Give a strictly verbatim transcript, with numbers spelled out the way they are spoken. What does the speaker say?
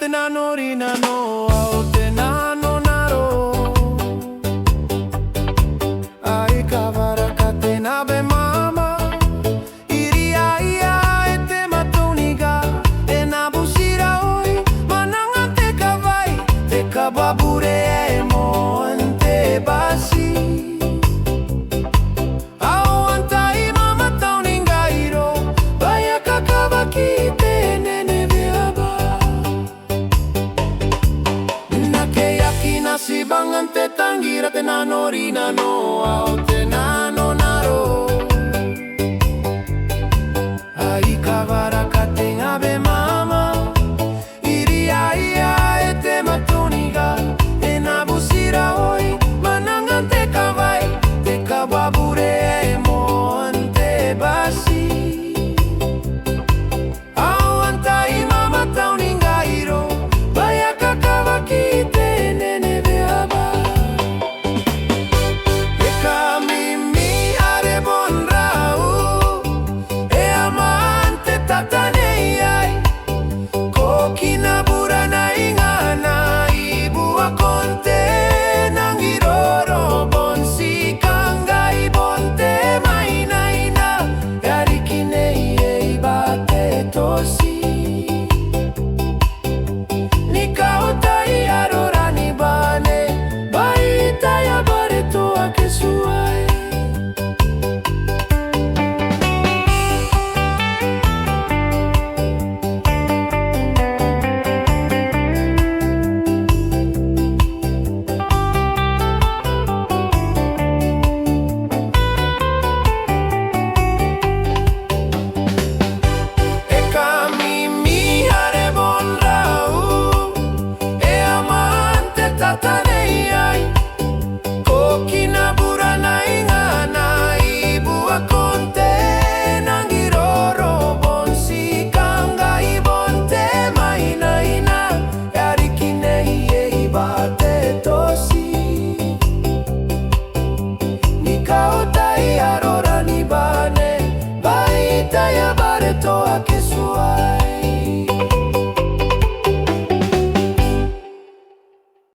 Te nanorinano ao te nanonaro. Ai kawaraka te nabemama, iriaia ae te matounga, e na butiraoi, mwananga te kawai, te kabwabure ae moan te bati. Ao antai ma matounga irou, bwa e a kakawaki te neneweaba. N na keiakina tibwangan te tangira, te nanorinano ao te nanonaro. Ai kawaraka te nabemama, iriaia ae te matounga, e na butiraoi, mwananga te kawai, te kabwabure ae moan te bati.